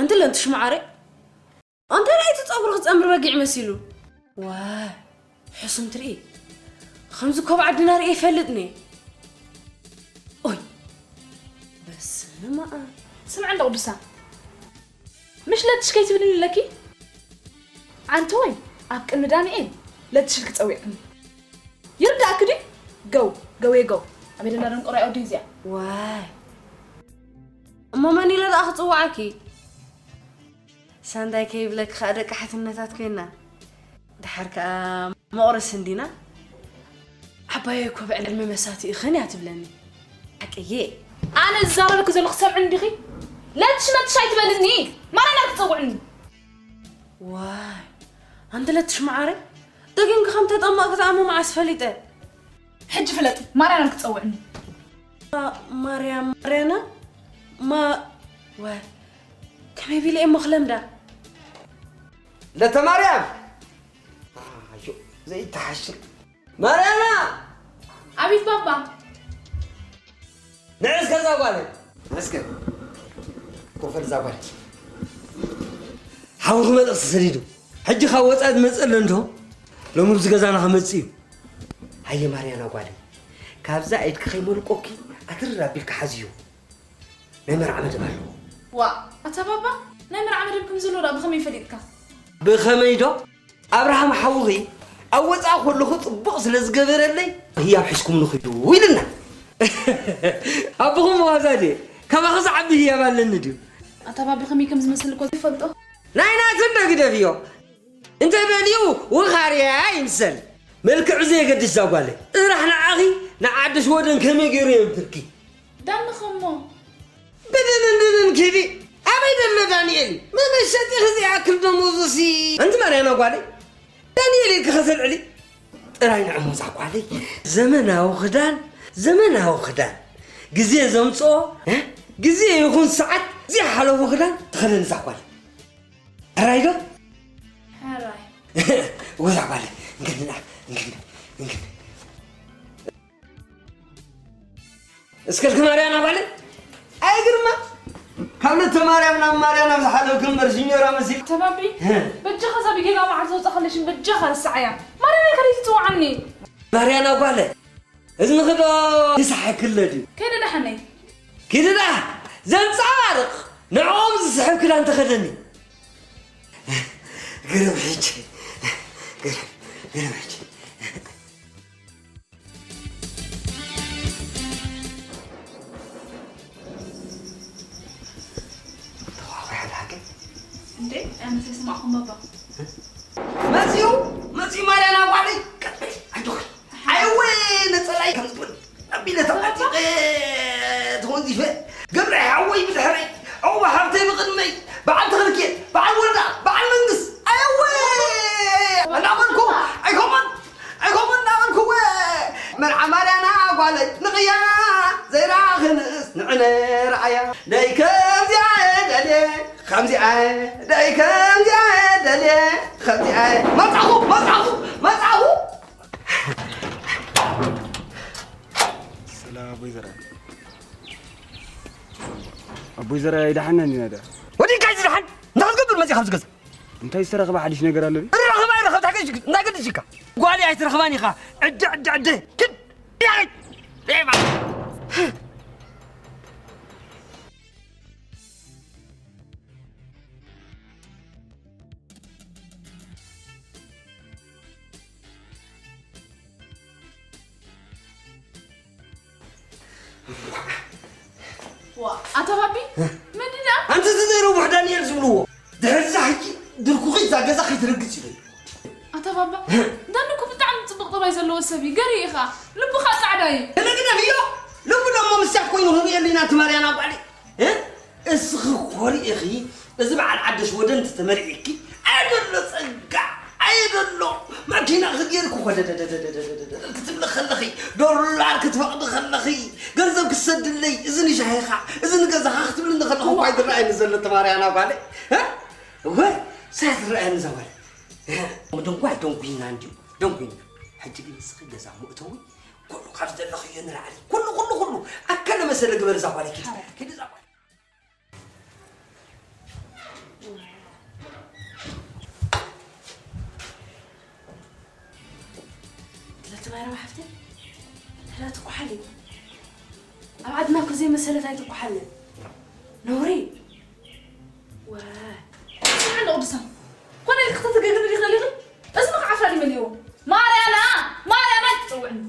እንተ ለንትሽ መዓረ፣ ኣንተ ርኣይቲ ጸጉሪ ክጸምር በጊዕ መሲሉ። ዋይ፣ ሕሱም ትርኢ። ከምዚ ኮብ ዓድና ርእየ ይፈልጥኒ። ኦይ፣ በስመ ኣብ። ስምዒ እንዶ ቅዱሳ፣ ምሽ ለትሽ ከይትብልኒ ኣለኪ? ኣንቲ ወይ ኣብ ቅድሚ ዳንኤል ለትሽ ኢልኪ ጸዊዕኒ። ይርዳእኪ ድዩ? ገው፣ ገው የገው። ኣበይ ደላ ደንቆሮ ኣያ ወዲ እዚኣ? ዋይ። እሞ መን ኢለ ደኣ ክጽውዓኪ? ሳንዳይ ከይብለኪ ከኣ ደቂ ሓትነታት ኮይና። ደሓር ከኣ መቑረስ እንዲና። ዓባየይ እኮ ብዕድመ መሳቲ ኢኽን እያ ትብለኒ። ሓቀየ። ኣነ ዝዛረበኪ ዘለኹ ትሰምዕኒ ዲኺ? ለትሽ መትሽ ኣይትበልኒ። ማርያና ክትጸውዕኒ። ዋይ፣ ኣንቲ ለትሽ መዓረይ፣ ደጊምኪ ከም ተጠመቕኪ ዝኣመ መዓስ ፈሊጠ? ሕጂ ፍለጢ፣ ማርያና ክትጸውዕኒ። ማ-፣ ማርያም፣ ማርያና? ማ-፣ ዋይ፣ ከመይ ቢለ እየ እሞ ክለምዳ? ለተ ማርያም! ኣዮ፣ ዘይተሓሽር። ማርያና! ኣቤት ባባ። ንዕስ ከዛ ጓል። ንዕስ ከ-፣ ኮፈል እዛ ጓል። ሓውኺ መልእኽቲ ሰዲዱ። ሕጂ ካብ ወጻኢ ዝመጽእ ኣሎ እንዶ? ሎሚ ኣብዚ ገዛና ክመጽእ እዩ። ሃየ ማርያና ጓል። ካብዛ ኢድኪ ከይመልቆኪ ኣትርር ኣቢልኪ ሓዝዮ። ናይ መርዓ መደብ ኣለዎ። ዋ፣ ኣታ ባባ፣ ናይ መርዓ መደብ ከም ዘሎ ደኣ ብኸመይ ፈሊጥካ? ብኸመይ ዶ? ኣብርሃም ሓውኺ ኣብ ወጻኢ ከለኹ ጽቡቕ ስለ ዝገበረለይ፣ ህያብ ሒዝኩም ንኽዱ ኢሉና። ኣቦኹም ዋዛ ድየ? ካባኺ ዝዓቢ ህያብ ኣለኒ ድዩ? ኣታ ባቢ ከመይ ከም ዝመስል እኮ ዘይፈልጦ። ናይ ናትና ግደፍዮ። እንተ በሊኡ ውኻርያ ይምሰል። መልክዑ ዘየገድስ እዛ ጓለይ። ጥራሕ ንዓኺ ንዓዲ ሽወደን ከመይ ገይሩ የንብርኪ? ዳንኸሞ። ብድንን ድንን ኪዲ። ኣበይ ደሎ ዳንኤል? መመሸጢ ክዚ ያክል ደሞዙሲ። ኣንቲ ማርያና ጓለይ። ዳንኤል ኢልኪ ከተልዕሊ። ጥራይ ንዕሞ እዛ ጓለይ። ዘመናዊ ክዳን፣ ዘመናዊ ክዳን። ግዜ ዘምጽኦ፣ እ? ግዜ ይኹን ሰዓት ዘይሓለፎ ክዳን ትኸደን እዛ ጓለይ። ሕራይ ዶ? ሕራይ። ወዛ ጓለ፣ እንግድና፣ እንግድና፣ እንግድና። እስከልክ ማርያና ጓለ? ኣይ ግርማ፣ ካብ ነተ ማርያም ናብ ማርያና ዝሓለፍክ እምበር፣ ሽኞራ መሲል። ተባቢ፣ እ። በጃኻ እዛ ብጌጋ መዓር ዘውጻእካለይ ሽም በጃኻ ርስዓያ። ማርያና ኢልካ ደይ ትጽውዓኒ? ማርያና ጓለ፣ እዝንኺ ዶ ይስሓክለ ድዩ? ከይደ ደሓነይ። ኪዲ ደኣ ዘንጸባርቕ ንዕኦም ዝስሕብ ክዳን ተኸደኒ። ግርም ሕጂ፣ ግርም፣ ግርም ሕጂ። ተዋውሕ ሓቂ። እንዴ፣ ኣነስ ኣይሰማዕኹም ባባ። መጺኡ፣ መጺኡ ማርያና ጓለይ፣ ቀጥል፣ ኣይትኹን። ኣይወ፣ ነጸላይ ከም ዝብል ኣቢለ ተዓጢቐ ተወንዚፈ። ገብረ ሓወይ ብድሕረይ፣ ዑቕባ ሃብተይ ብቕድመይ፣ በዓል ተኽልኬ፣ በዓል ወልዳ፣ በዓል መንግስ፣ ኣየወ! እናበልኩ፣ ኣይኮመን፣ ኣይኮመን እናበልኩ፣ መርዓ ማርያና ጓለይ፣ ንቕያ ዘይረኣኽንስ ንዕነ ረኣያ። ደይ ከምዚኣ እየ ደልየ፣ ከምዚኣ እየ፣ ደይ ከምዚኣ እየ ደልየ፣ ከምዚኣ እየ። መጻኹ፣ መጻኹ፣ መጻኹ። ሰላም ኣቦይ ዘርኣይ። ኣቦይ ዘርኣይ ኣይደሓንን ኢና ዳ። ወዲእካ እዩ ዝደሓን? እንታይ ክትገብር መጺኻ ኣብዚ ገዛ? እንታይ ዝተረኽበ ሓድሽ ነገር ኣሎ ድዩ? እራኸባ ኣይረኸብታ ከይሽ-፣ እንታይ ገዲሽካ? ጓሊ ኣይትረኽባን ኢኻ። ዕደ፣ ዕደ፣ ዕደ። ክድ! ያይ! ኤባ! ዋ፣ ኣታ ባቢ፣ ምንድን ደኣ? ኣንቲ እቲ ዘይረቡሕ ዳንኤል ዝብልዎ፣ ድሕሪ እዛ ሕጂ ድርኩኺ እዛ ገዛ ከይትረግጽ ኢለዮ። ኣታ ባባ፣ ዳኒ እኮ ብጣዕሚ ጽቡቕ ጠባይ ዘለዎ ሰብ እዩ። ገርሂ ኢኻ፣ ልቡ ኸኣ ጻዕዳ እዩ። ገለ ግደፍዮ፣ ልቡ ደሞ ምስያት ኮይኑ ክንርእየሉ ኢና፣ እቲ ማርያና ጓለይ። እ? እስኺ እኮ ርኢኺ፣ እዚ በዓል ዓዲ ሽወደን እንተተመርዒኪ፣ ኣየደሎ ጸጋ፣ ኣየደሎ ማኪና ክገይርኪ ኮደደደደደደደደ ክትብሊ ከለኺ፣ ዶላር ክትፈቕዲ ከለኺ፣ ገንዘብ ክትሰድለይ፣ እዚ ንሻሂኻ፣ እዚ ንገዛኻ ክትብልኒ ከለኺ እኮ ኣይትረኣየኒ ዘሎ ተማርያና ጓለይ። እ? እወ፣ ሳያ ትረኣየኒ እዛ ጓለይ። እ? ደንጓይ ደንጉይና እንድዩ፣ ደንጉይና። ሕጂ ግን ንስኺ ገዛ መእተዊ፣ ኩሉ ካብ ዝደለኽዮ ንላዕሊ፣ ኩሉ፣ ኩሉ፣ ኩሉ፣ ኣከለ መሰለ ግበር እዛ ጓለይ፣ ኪዲ፣ ኪዲ እዛ ጓለይ። ሓፍተይ፣ ተላ ትቆሓል እዩ። ኣብ ዓድና እኮ ዘይመሰለት ኣይትቆሓልን። ነውሪ። ወ- ስምዓኒ ቅዱሳን፣ ኮነ ኢልኪ ክተተገግኒ ዲኺ ደሊኺ? እዚ መኽዓፍራ ድዩ መሊእዎ? ማርያና! ማርያና ትጽውዕኒ።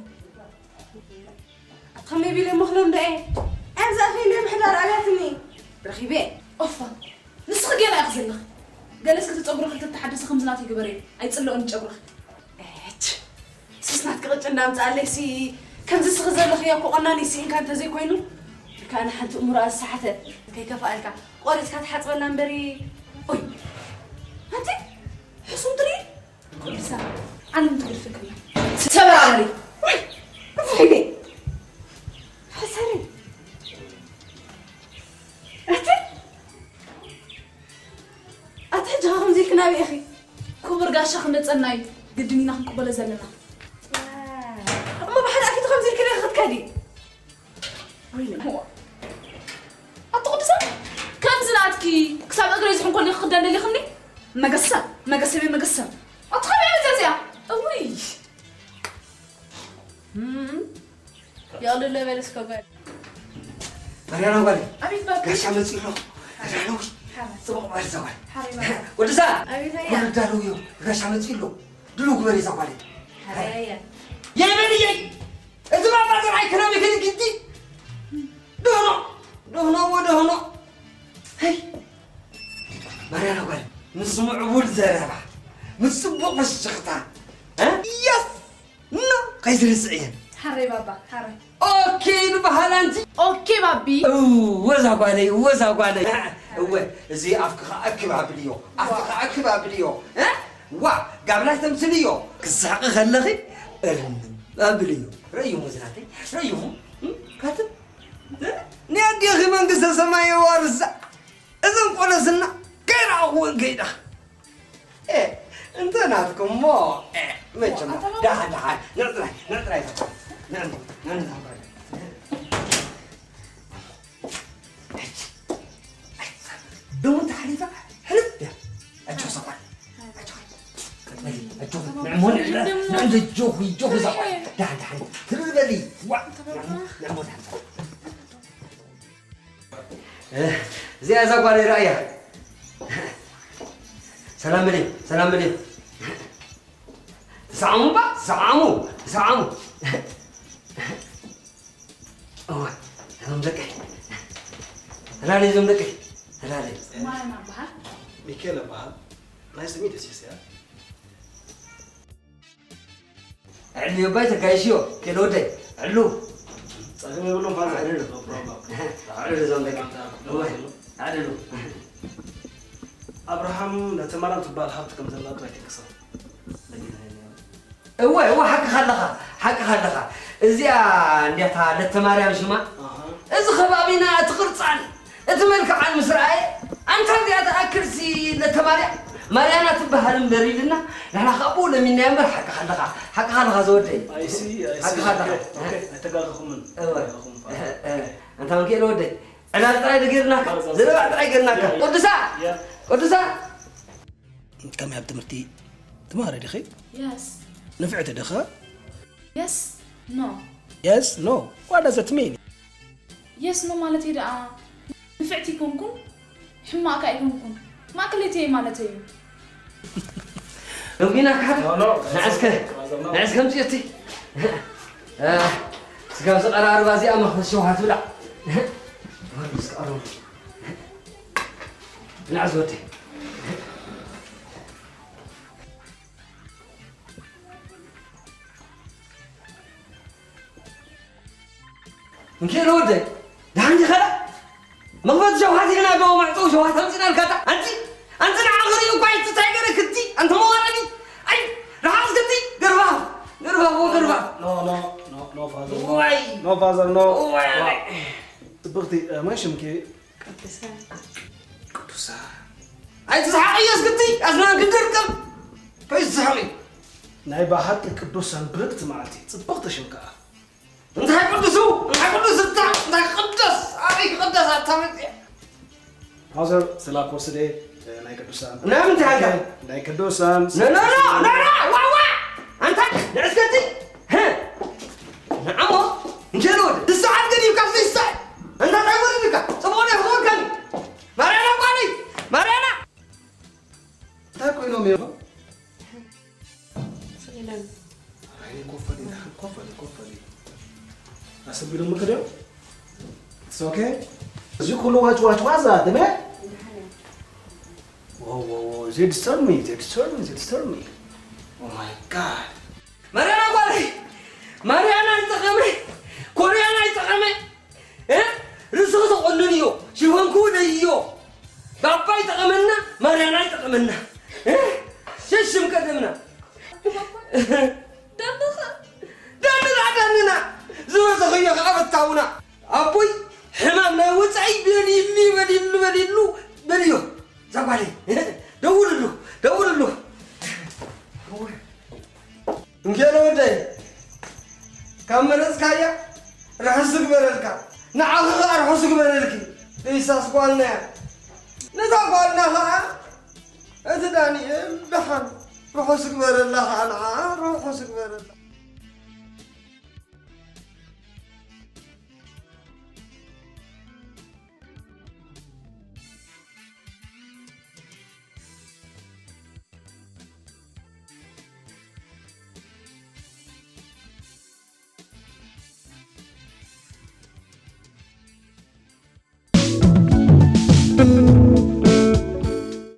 ኣታ ከመይ ቢለ መኽሎም ደኣ እየ። ኣብዛ ከይደ ምሕዳር ኣብያትኒ ረኺበ። ኦፋ፣ ንስኺ ጌና ኢኺ ዘለኺ። ገለ እስኪ እቲ ጸጉርኺ ክልተ ተሓደሲ ከምዚ ናተይ ግበርዮ። ኣይጽልኦን ጨጉርኺ። ኤች፣ ሱስ ናትኪ ቅጭ እንዳምጽኣለይ ሲ፣ ከምዚ እስኺ ዘለኽዮ እኮ ቆናኒ ስኢንካ እንተዘይኮይኑ፣ ኢልካ ንሓንቲ እምሮኣ ዝሰሓተ ከይከፍኣልካ ቆሪጽካ ትሓጽበላ እምበሪ። ኦይ፣ ኣንቲ ሕሱም ትርኢ? ቅዱሳ፣ ዓለም ትግድፈክላ። ተበራበሪ። ወይ፣ ፍሕገ። ሕሰሪ። ኣቲ፣ ኣቲ ሕጂ ኸ ከምዚ ኢልክና ኣበይ ኢኺ? ክቡር ጋሻ ክመጸና እዩ። ግድን ኢና ክንቅበሎ ዘለና። እሞ ብሓደ ኣፊቱ ከምዚ ኢልክኒ ክትከዲ? ወይኔ። እዋ። ኣቲ ቅዱሳን፣ ከምዚ ናትኪ ክሳብ እግረይ ዝሕንኮ ዲኺ ክኽደን ደሊኽኒ? መገሰም፣ መገሰም፣ መገሰም። ኣቲ ከመይ እያ እዚኣ? እውይ። እም። የቕልሎ በል እስከ ጓል። ማርያና ጓል። ኣቤት ባቢ። ጋሻ መጺኡ ኣሎ። ጋሻ ኣለዊ። ሓራ። ጽቡቕ በል እዛ ጓል። ሓራ ይበል። ቅዱሳን። ኣቤት ኣያ። ኩሉ ዳለውዮ። ጋሻ መጺኡ ኣሎ። ድሉ ግበሪ እዛ ጓል። ሓራ ኣያ። የይ በልየይ። እዚ ባባ ጥራይ ክረሚ ክልግዲ። ደህኖ፣ ደህኖ፣ ወደህኖ። ሄይ፣ ማርያና ጓል፣ ምስ ምዕቡል ዘረባ፣ ምስ ጽቡቕ ፍሽኽታ፣ እ? የስ! ኖ፣ ከይትርስዕየን። ሓረይ ባባ፣ ሓረይ። ኦኬ፣ ንበሃል ኣንቲ። ኦኬ፣ ባቢ። እወ፣ እዛ ጓለይ፣ እወ፣ እዛ ጓለይ። እወ፣ እዚ ኣፍኪ ኸኣ እክብ ኣብልዮ፣ ኣፍኪ ኸኣ እክብ ኣብልዮ። እ? ዋ፣ ጋብላ ተምስልዮ። ክስሕቂ ከለኺ እርንም ኣብልዮ። ረእዩሞ ዝናተይ፣ ረእዩሞ። እም፣ ካትም። እ? ንኣዴኺ መንግስተ ሰማይ የዋርሳ። እዘን ቆለስና ከይረኣኹወን ከይዳ። እ፣ እንተ ናትኩሞ፣ እ፣ መቸም። ኣታ ደሓን፣ ደሓን። ንዕጥራይ፣ ንዕጥራይ። ንዕጥራይ። ደሞ ተሓሊፋ ሕልፍ እያ። ኣጆኺ ሰብኣይ። ኣጆኺ። ቀጥሊ፣ ኣጆኺ። ንዕሞ፣ ንዕሞ፣ ንዕሞ፣ ኣጆኺ፣ ኣጆኺ ሰብኣይ። ደሓን፣ ደሓን። ትርር በሊ። ዋ። ንዕሞ፣ ንዕሞ፣ ደሓን። እ፣ እዚኣ እዛ ጓል ርኣያ። ሰላም በሊ፣ ሰላም በሊ። ተሰዓሙ እባ፣ ተሰዓሙ፣ ተሰዓሙ። እወ፣ እዞም ደቀይ። ተላለዩ እዞም ደቀይ። ተላለዩ። ማን እበሃል? ሚካኤል እበሃል። ናይ ስሚ ደሲስ እያ። ዕልዮ ባይ ተጋይሽዮ፣ ኬል ወደይ፣ ዕሉ። ጸገም የብሉን ፋዘር። ዕሉ። No problem። ዕሉ እዞም ደቀይ። እወ፣ ዕሉ። ኣብርሃም ለተማርያም ትበሃል ሃብቲ ከም ዘላቶ ኣይትንክሶ። እወ፣ እወ፣ ሓቅኻ ኣለኻ፣ ሓቅኻ ኣለኻ። እዚኣ እንድያታ ለተማርያም ሽማ? ኣሃ። እዚ ከባቢና እቲ ቅርጻን እቲ መልክዓን ምስ ረኣየ፣ ኣንታ እዚኣ ትኣክልሲ ለተማርያም፣ ማርያና ትበሃል እምበር ኢልና፣ ንሕና ካብ ብኡ ለሚንናዮ እምበር፣ ሓቅኻ ኣለኻ፣ ሓቅኻ ኣለኻ ዝወደይ። ኣይ ሲ፣ ኣይ ሲ። ሓቅኻ ኣለኻ። ኦኬ፣ ኦኬ፣ ኣይተጋገኹምን። እወ። ኣይተጋገኹምን። እ፣ እ፣ ኣንታ ሚካኤል ወደይ፣ ዕላል ጥራይ ዶ ጌርናካ? ያ፣ ያ። ዘረባ ጥራይ ጌርናካ። ያ። ቅዱሳ! ያ። ቅዱሳ! ከመይ ኣብ ትምህርቲ ትማሃሪ ዲኺ? የስ። ንፍዕቲ ዲኻ? የስ፣ ኖ። የስ፣ ኖ። What does it mean? የስ፣ ኖ ማለተይ ደኣ ንፍዕቲ ኣይኮንኩን፣ ሕማቕ ከኣ ኣይኮንኩን። ማእከለይቲ እየ ማለተይ እዩ። ደንጒና ካል? ኖ፣ ኖ። ንዕስከ፣ ኖ፣ ኖ። ንዕስከ ምጽእቲ። እ፣ ስጋብ ዝቐራርባ እዚኣ መኽፈት ሸውሃት ብላዕ። ወንስ ቀረቡ። ንዕስ ወደይ። እንኪ ወደይ፣ ደሓን ዲኻ? መኽፈቲ ሸውሃት ኢልና ዶ ማዕጾ ሸውሃት ኣምጺእናልካ? ኣንቲ፣ ኣንቲ ንዓ ክርኢ እኳ ኣይትታይ ገረክቲ፣ ኣንቲ መዋረዲ። ኣይ፣ ርሓቕ እስክቲ፣ ገርባብ፣ ገርባብ፣ ገርባብ። ኖ፣ ኖ፣ ኖ፣ ኖ፣ ፋዘር፣ ኖ። ዋይ። ኖ፣ ፋዘር፣ ኖ። ዋይ። ዋ። ጽብቕቲ፣ እ፣ መን ሽምኪ? ቅዱሳን። ቅዱሳን። ኣይትስሓቂ እስክቲ፣ ኣስናንኪ ድርቅም። ከይትስሓቂ። ናይ ብሓቂ ቅዱሳን ብርቅቲ መዓልቲ፣ ጽብቕቲ ሽም ከኣ። እንታይ ቅዱሱ? እንታይ ቅዱስ እታ? እንታይ ክቅደስ? ኣበይ ክቅደስ? ኣታ መጽያ። ፋዘር፣ ስላ ኮስደ፣ እ፣ ናይ ቅዱሳን። ናይ ምንታይ ሃገር? ናይ ቅዱሳን። ኖ፣ ኖ፣ ኖ፣ ኖ፣ ኖ፣ ዋ፣ ዋ! ኣንታ ንዕስከቲ? ህ! ኣሰቢዶም ከደም? It's okay. እዚ ኩሉ ዋጭ ዋጭ ዋዛ ተመ? Whoa, whoa, whoa, they disturb me, they disturb me, they disturb me. Oh my God. ማርያና ጓለይ፣ ማርያና ይጠቐመ፣ ኮርያና ይጠቐመ። እ? ርእስኺ ተቖነንዮ፣ ሽፈንኩ ደይዮ። ባባ ይጠቐመና፣ ማርያና ይጠቐመና። እ? ሸሽም ቀደምና። ደምኻ። ደምና፣ ደምና። ዝበተኽዮ ከዓ በታውና። ኣቦይ ሕማም ናይ ወፃኢ በሊሉ፣ በሊሉ፣ በሊሉ፣ በልዮ። እዛ ጓለይ፣ ደውልሉ፣ ደውልሉ። እንጌሎ ወደይ፣ ካብ መረጽካያ ርሑስ ዝግበረልካ፣ ንዓኺ ኸኣ ርሑስ ዝግበረልኪ። ደይሳስ ጓልና እያ። ነታ ጓልና ኸኣ እቲ ዳንኤል ደሓን ርሑስ ዝግበረላ ኸኣ ንዓ ርሑስ ዝግበረላ።